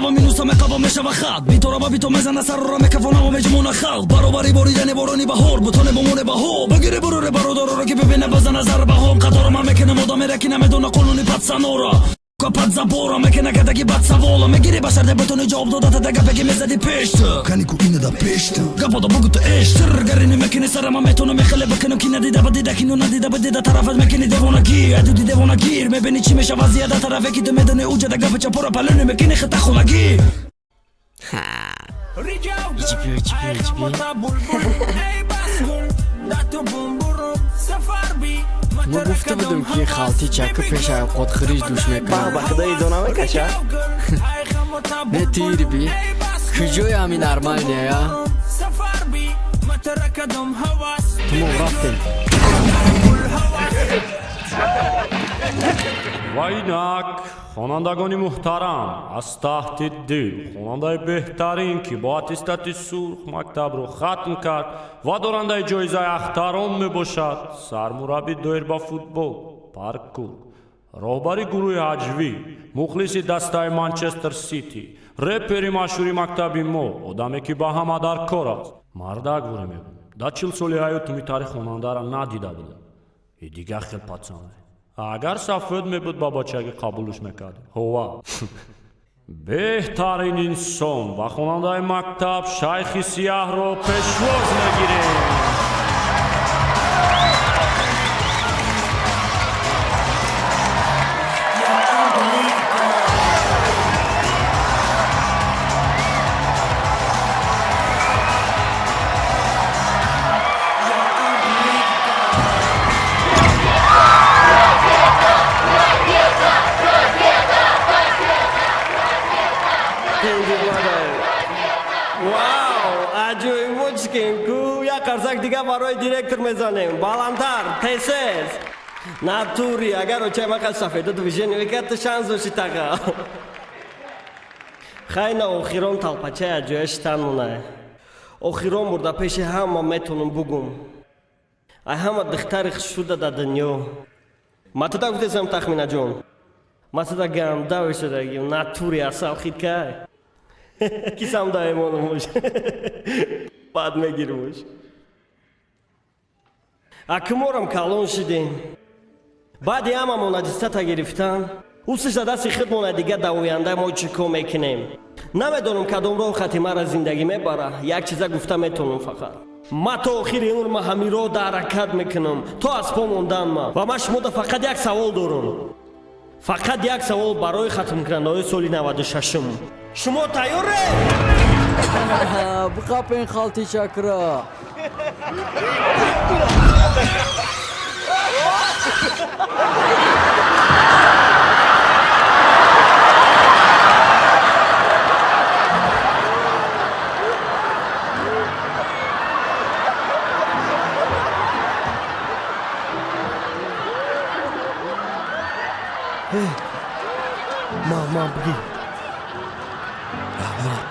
медава минуса меқаба мешава хат битора ба бито мезана сарора мекафона ва меҷмона халқ баробари боридани борони баҳор бутоне бомоне баҳо бигири буруре бародароро ки бибина базана зарбаҳо қатора ман мекунам одамере ки намедона қонуни патсанора капад забора мекуна кадаги бад савола мегири ба шарте бутони ҷавоб дода тада гапе ки мезади пешт канику ина да пешт гапода бугу ту эштр гарини мекуни сара ман метонам мехеле бикунам ки надида ба дида кино надида ба дида тарафат мекуни девонагир айдуди девонагир мебини чӣ мешава зияда тарафе ки ту медони уҷада гапи чапора палони мекуни хита хонагир. Мо гуфта будем ки халти чака пеш авқотхӯриш душ мекунад. Ба худо идона мекаша? Не тири би. Куҷои ҳами нормальная, я? Тумо рафтем. Ва инак хонандагони муҳтарам, аз таҳти дил хонандаи беҳтарин, ки бо аттестати сурх мактабро хатм кард ва дорандаи ҷоизаи ахтарон мебошад, сармурабби доир ба футбол, паркур, роҳбари гурӯҳи ҳаҷвӣ, мухлиси дастаи Манчестер Сити, репери машҳури мактаби мо, одаме ки ба ҳама дар кор аст. Мардак воре мегӯям, дар 40 соли ҳаёт митари хонандаро надида будам. И дигар хел пацане. Агар сафед мебуд, ба бачагӣ қабулш мекард. Ҳова. Беҳтарин инсон ва хонандаи мактаб Шайхи Сияҳро пешвоз мегирем. Қарзак дига барои директор мезанем. Баландтар, тез-тез. Натури, агар очай мақа сафеду движение мекард, ту шанс дошти тақа. Хайна охирон талпачай аҷоя шитан монай. Охирон бурда пеши ҳама метонам бугум. Ай ҳама духтари хушшуда дар дунё. Ма туда гуфтесам Тахминаҷон. Ма туда ганда шудагим, натури асал хиткай. Кисам даемонумуш. Баъд мегирмуш. Акморам калон шидем. Баъди ҳамамон аттестата гирифтан, усиша дасти худмона дига дар оянда мо чӣ кор мекунем. Намедонам кадом роҳ хати мара зиндагӣ мебара, як чиза гуфта метонам фақат. Ма то охири умр ма ҳамин роҳ да ҳаракат мекунам, то аз по мондан ма. Ва ман шумода фақат як савол дорам. Фақат як савол барои хатмкунандаҳои соли 96-м. Шумо тайёре? Биқапен халти чакра. Мама, бигӣ. Раҳмат.